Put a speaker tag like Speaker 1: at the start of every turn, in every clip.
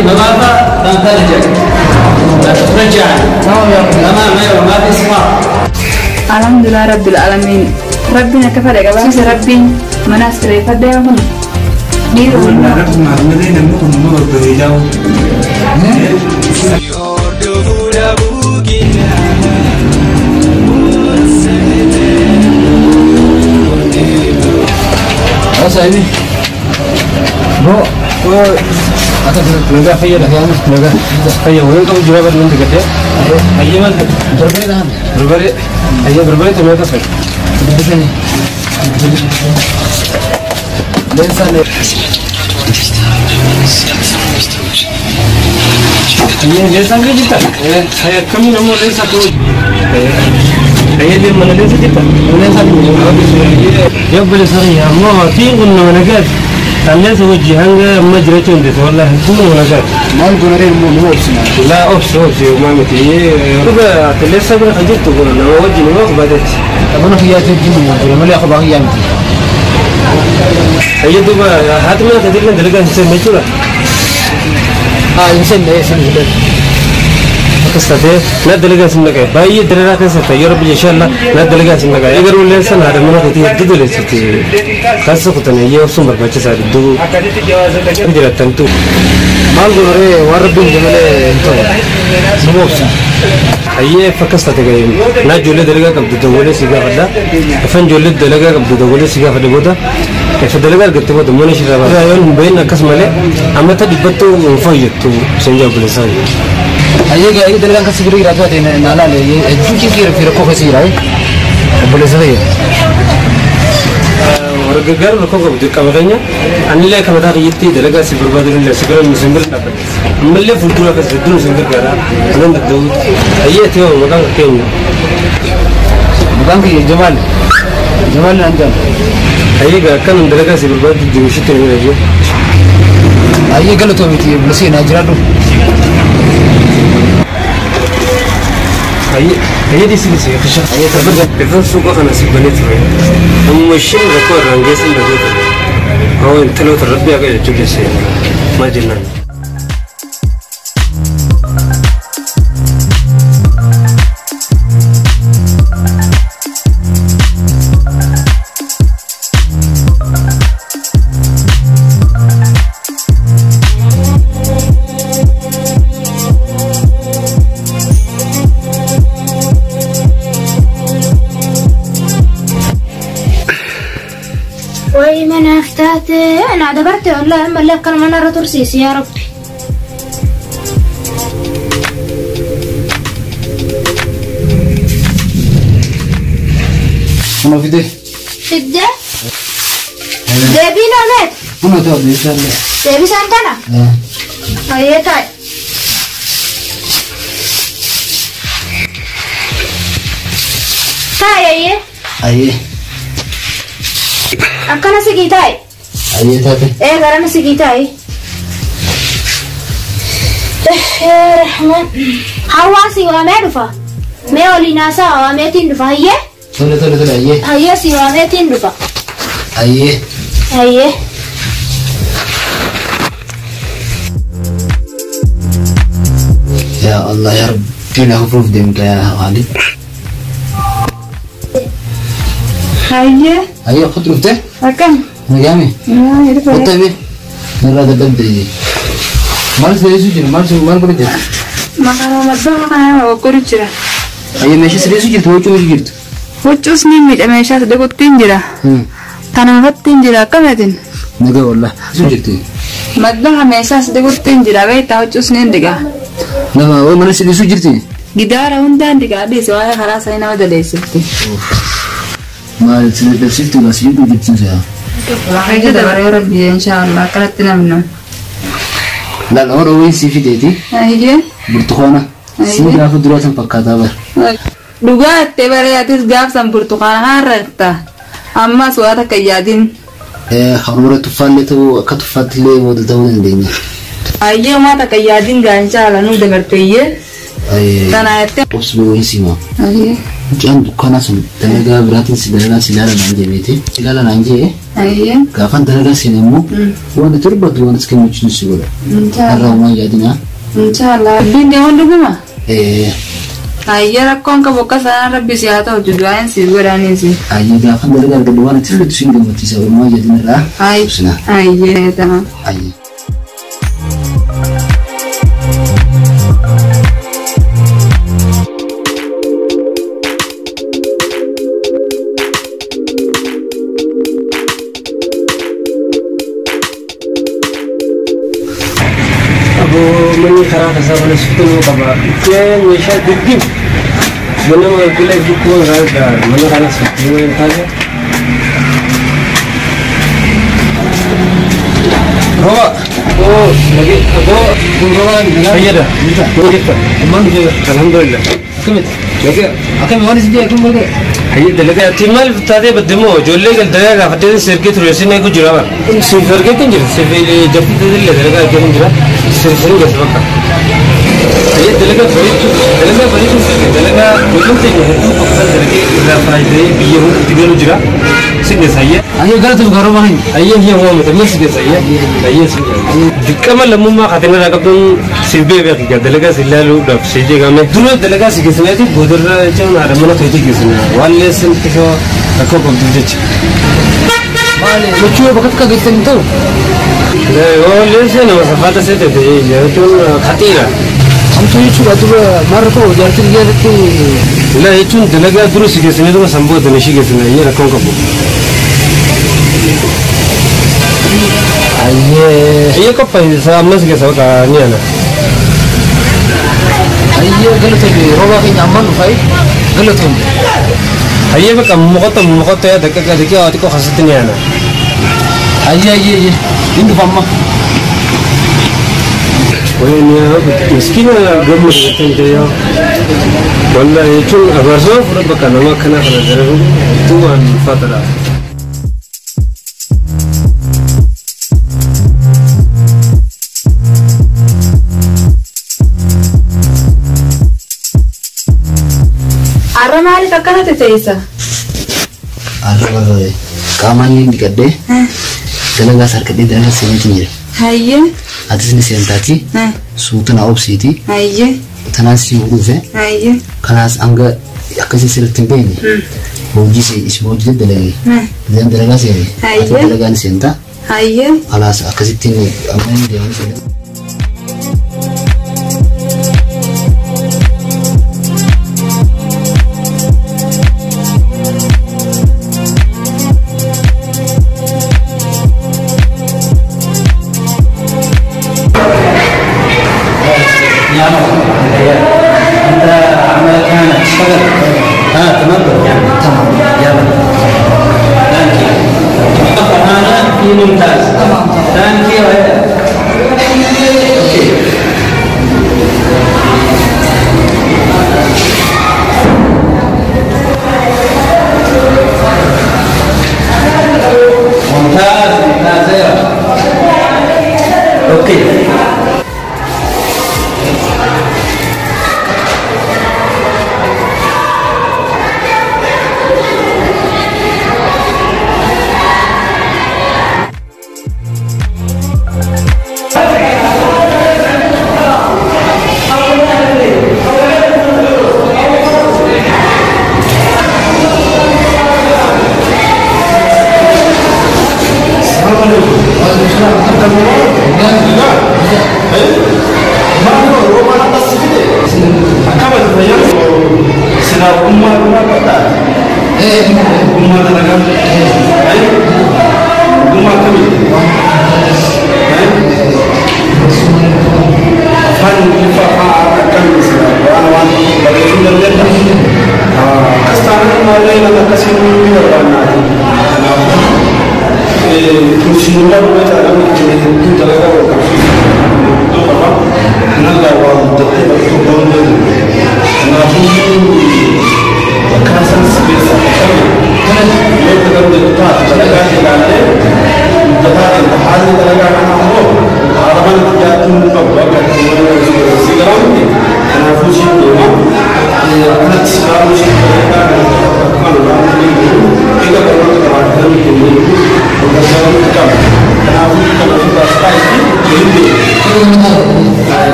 Speaker 1: نظافة ترجع ترجع تمام ايوه ما في اسراف.
Speaker 2: الحمد لله رب العالمين. ربنا كفر يا جماعة ربي مناس ريفة دايما
Speaker 1: صاحبي بو أتى فيا فيا وين كم جرابة من تكتة هيا ما بربري ده بربري هيا بربري تمام كفر ليس جدا هيا كم نمو ليس هيا دي من ليس جدا ليس يقبل صغير ما تين قلنا ونقاد الناس وجهان ما جريتون دي والله كله ونقاد
Speaker 3: ما نقول رين مو أوبسنا
Speaker 1: لا أوبس أوبس ما متي ربع ليس بنا خجلت تقول أنا وجهي ما قبضت
Speaker 3: أبونا في ياتي جمع ولا ما لي أخبار يامتي
Speaker 1: هيا دوبا هات ما تدري لنا دلقة إنسان ما يشوفه
Speaker 3: إنسان لا إنسان جدا
Speaker 1: قصته لا دلقة سنك باي دلقة سنك يا رب إن شاء الله لا دلقة سنك أجر ولا إنسان هذا من وقت يدو لستي خاصة قطنا هي وصوم بربعة ساعات دو دلقة تنتو
Speaker 3: ما نقول ري ورب جمال انتو نموس
Speaker 1: هي فكست تجاين نا جولة دلقة قبل دولة سيجا فدا فن جولة دلقة قبل دولة سيجا فدا بودا فدلقة قلت بودا مني شرابة يوم بين كاس ماله أما تدبتو مفيدتو سنجاب بلسان
Speaker 3: هيا هي دلقة كاس بري راتوا تين نالا لي جوكي كير في ركوب سيراي بلسان
Speaker 1: ورجعر ركوب قبل كمغنيا أنا لا كمدار يتي دلقة سيبر بدل لا سيبر مسندر ملي فلتورا كسر مسندر كذا أنا ندو هيا تيو مكان كين
Speaker 3: مكان كي جمال جمال عندنا
Speaker 1: هيا كان دلقة سيبر بدل جوشي تنمي
Speaker 3: هيا قالوا توميتي بلسين أجرادو
Speaker 1: هي دي سيدي سيدي خشة هي تبرد بفن سوق أنا سيبني تروي هم الشيء ركور رنجس اللي هو انت لو تربي أقول جلسة ما جنان
Speaker 4: أنا دبرت والله أما اللي كان أنا رترسيس يا ربي.
Speaker 3: أنا في ده.
Speaker 4: في ده؟ دبينا مات.
Speaker 3: أنا تبي سنة.
Speaker 4: دبي سنتنا. هيا تاي. تاي أيه.
Speaker 3: أيه.
Speaker 4: أكنا سكي تاي.
Speaker 3: أيه تاتي.
Speaker 4: إيه غرنا سكي تاي. يا رحمن. حواسي وامي دفا. ميولي ناسا وامي تين دفا هيه.
Speaker 3: تولي تولي تولي أيه.
Speaker 4: هيه سي وامي تين دفا.
Speaker 3: أيه.
Speaker 4: أيه.
Speaker 3: يا الله يا رب فينا خفوف دمك يا غالي.
Speaker 2: هيه.
Speaker 3: هيه خد رفته.
Speaker 2: أكم.
Speaker 3: نجامي. قطعي. نرى دبدي. مال سريسو جرا مال سو مال كل جرا.
Speaker 2: ما كانوا مدة ما وكل جرا.
Speaker 3: هي ماشي سريسو جرت وچو ماشي جرت.
Speaker 2: وچو سنين ميت ماشي سدقو تين جرا. تنا فتين جرا كم هتين.
Speaker 3: نجا والله سو جرت.
Speaker 2: مدة ماشي سدقو تين جرا بيت وچو سنين دقا.
Speaker 3: نما هو من سريسو جرتي.
Speaker 2: جدار هندان دقا دي سواء خلاص هنا وده سبتي.
Speaker 3: ما سبتي بس يجوا جرتين سيا.
Speaker 2: حاجة دبر يا ربي إن شاء الله كلتنا منه.
Speaker 3: لا لا هو وين سيفي ديتي؟
Speaker 2: هي
Speaker 3: برتقانة. سيدي آخذ دروس فكاتا بر.
Speaker 2: دوغا تبرياتيس جاب سام برتقانة هارتا. أما سواتا كيادين.
Speaker 3: خرورة تفال تو كتفات لي ودتون ديني.
Speaker 2: أيه ما تكيادين إن شاء الله نو دبرتيه.
Speaker 3: أيه.
Speaker 2: أنا
Speaker 3: أبس بوين سيما.
Speaker 2: أيه.
Speaker 3: جان دكانة سن تلاقى براتن سيدالا سيدالا نانجي بيتي سيدالا نانجي.
Speaker 2: Ayyee.
Speaker 3: Gaafan dalagaa seene immoo waan ati barbaaddu waan as kennuuchi si godha.
Speaker 2: Inshaallah.
Speaker 3: Har'a homaa yaadinaa.
Speaker 2: Inshaallah. Rabbiin deemuun dhuguma.
Speaker 3: Eh,
Speaker 2: Ayyee rakkoon qabu akka sanaan rabbi si haa ta'u du'aan si godhaniisi.
Speaker 3: Ayyee gaafan dalagaa argadhu waan ati fedhu siin gammachiisa homaa yaadinarraa. Ibsina.
Speaker 2: Ayyee tamam.
Speaker 3: Ayyee.
Speaker 1: Aboo manni karaa kasaa mana suutuu qaba. Ittee meeshaa dirqim. Mana galgala dhukkuma gaariidha. Mana kana suutuu hin taane. Roba. Oo, lagi aboo fayyada. Jirta.
Speaker 3: Ammaan dhufee
Speaker 1: Alhamdulillah.
Speaker 3: akkamitti?
Speaker 1: Lagi
Speaker 3: Akkami waan isin jedhe akkam godhe?
Speaker 1: hayya dalagaa ati maaliif taatee baddemoo ijoollee gal dalagaa gaafattee sirgee ture sin eegu jira bara. Siif argee kan jira. Siif jabbii illee dalagaa argee kan jira. Siif sin geessa bakka. Hayya dalagaa bareedu dalagaa bareedu dalagaa ijoolleen teenya hedduu bakka dalagee irraa faayidaa biyya hundatti galu jira. Sin geessa hayya.
Speaker 3: Ayyee galatuuf garuu bahin.
Speaker 1: Ayyee hiya waamata mas geessa hayya. Ayyee sin geessa. Dirqama lammummaa kaatee irraa qabduun siif beekaa dalagaa si ilaaluudhaaf si jeeqame. Dura dalagaa si geessinaati boodarra jechuun haadha mana keetii geessina. Waan leessin xiqqoo rakkoo qabduuf jecha.
Speaker 3: Maali lachuu yoo bakka takka geessan hin ta'u?
Speaker 1: Waan leessin nama safaata see ta'e jechuun khaxiira.
Speaker 3: Hamtuu jechuudha dura maal rakkoo jaartii biyya irratti
Speaker 1: La jechuun dalagaa dura si geessinee dura san booda ishii geessina ayyee rakkoon qabu.
Speaker 3: Ayyee
Speaker 1: Ayyee qophaa'e isaa ammas geessa bakka ni ana.
Speaker 3: ayyee galatoon roobaa keenya ammaan dhufaa galatoon.
Speaker 1: Ayyee bakka moqotta moqotta yaa daqiiqa daqiiqa xiqqoo keessatti ni ana.
Speaker 3: Ayyee ayyee ayyee hin dhufa amma.
Speaker 1: وين مسكينة قبل انت يا والله يجون أبرزو ربك أنا ما كنا خنا تو فترة
Speaker 2: Har'a maaliif akkanatti teessa?
Speaker 3: Har'a barbaade qaamaan ni dhiqadhee dalagaas harkadhee dalagaa seeneetiin jira.
Speaker 2: Hayyee.
Speaker 3: Atis ni seentaati suuta na obsiiti
Speaker 2: Hayyee.
Speaker 3: tanaas si dhufe
Speaker 2: Hayyee.
Speaker 3: kanaas hanga akkasii sirriitti hin beekne hojii si isuma hojii dalagee zan dalagaa seene ati
Speaker 2: Hayyee.
Speaker 3: dalagaa ni seenta
Speaker 2: Hayyee.
Speaker 3: alaas akkasittiin amma inni deemanii seena.
Speaker 5: يا عمر انت عملك هنا تشتغل ها تمام يعني تمام يلا thank you هنا في ممتاز تمام thank you okay. ممتاز ممتاز okay.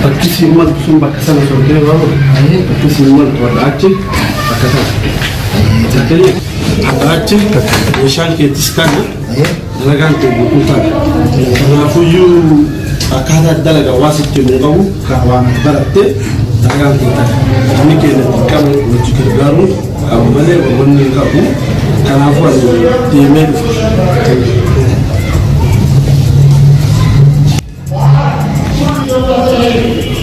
Speaker 6: Bakki maltu sun bakka sana osoo hin ta'in waan bakki maltu warra achi bakka sana. Akka achi meeshaan keettis kana dalagaan kee guutuu ta'a. Kanaafuyyuu akkaataa dalagaa waa sitti himuu qabu kan waan baratte dalagaan kee ta'a. Namni keenya xiqqama wajji gargaaruun qabu malee wanni hin qabu. Kanaafuu ani deemee dhufa.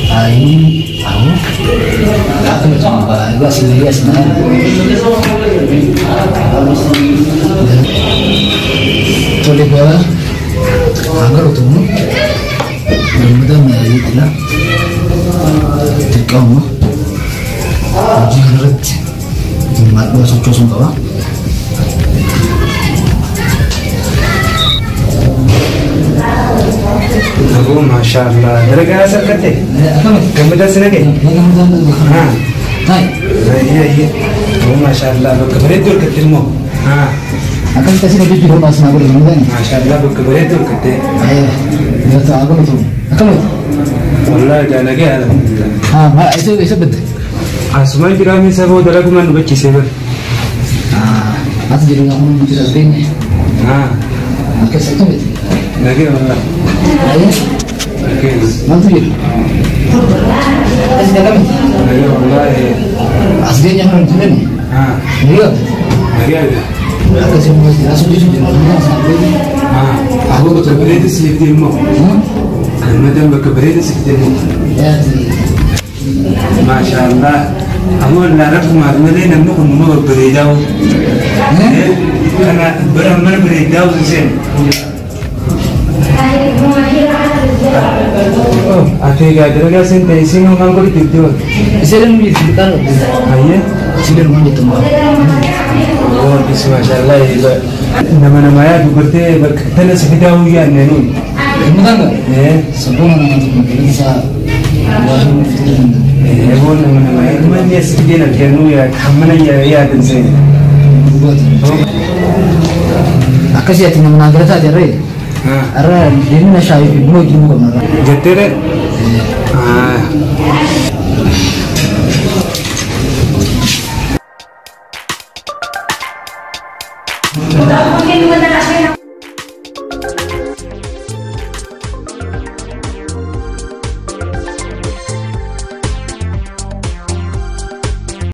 Speaker 3: Ay, aku, aku macam apa? Gua sendiri sebenarnya. Tole gua, agar utemu, mudah-mudahan ya itulah. Dirqama hojii kanarratti hirmaadhoo sochoosuun qaba.
Speaker 1: Abu maashaallah dalagaa as argatte gammadaa si nagee Abu maashaallah bakka bareedduu argatte immoo
Speaker 3: Akkasitti asii hojjechuu barbaadu naa godhe gammadaan.
Speaker 1: Maashaallah bakka bareedduu argatte.
Speaker 3: Akkamiti?
Speaker 1: Wallahi jaalagee alhamdulillah.
Speaker 3: Maa isa isa badde?
Speaker 1: Asumaan jiraamni saboo dalagumaan nu bachiisee bara.
Speaker 3: Ati jireenya kun nuti as beekne. Akkas akkamiti?
Speaker 1: Nagee wallahi. Nagee.
Speaker 3: Maaltu jira? Asi akkamiti?
Speaker 1: Nagee wallahi.
Speaker 3: As beekne kan nuti beekne. Nagee qabdi?
Speaker 1: Nagee arga.
Speaker 3: Akkasii immoo as hojjechuu jira.
Speaker 1: Abu bakka bareedu siif deemu. Gammadaan bakka bareedu siif deemu. Maashaallah. Ammoo rabbumaaf malee namni kun numa babbareedaa. Kana bara mana bareedaa osoo seenu. Ati egaa dalagaa siin ta'e isiin hoo maal godhi itti waan?
Speaker 3: Isiin nu jirti kan.
Speaker 1: Ayyee.
Speaker 3: Isiin nu jirti maal?
Speaker 1: Oo is maashaallah nama nama yaadu gartee bakka tana si fidaa yaadne nuun.
Speaker 3: Gammadaan gaa? Sabboona nama tokko isaa waa hin fituu danda'u.
Speaker 1: Eegoon nama nama yaadu manni as fideen argannuu hammana yaadan seene.
Speaker 3: Akkasii ati nama naa gara taate irree. Arra deemina shaayii fi buna wajjin qabna irra.
Speaker 1: Jetteere?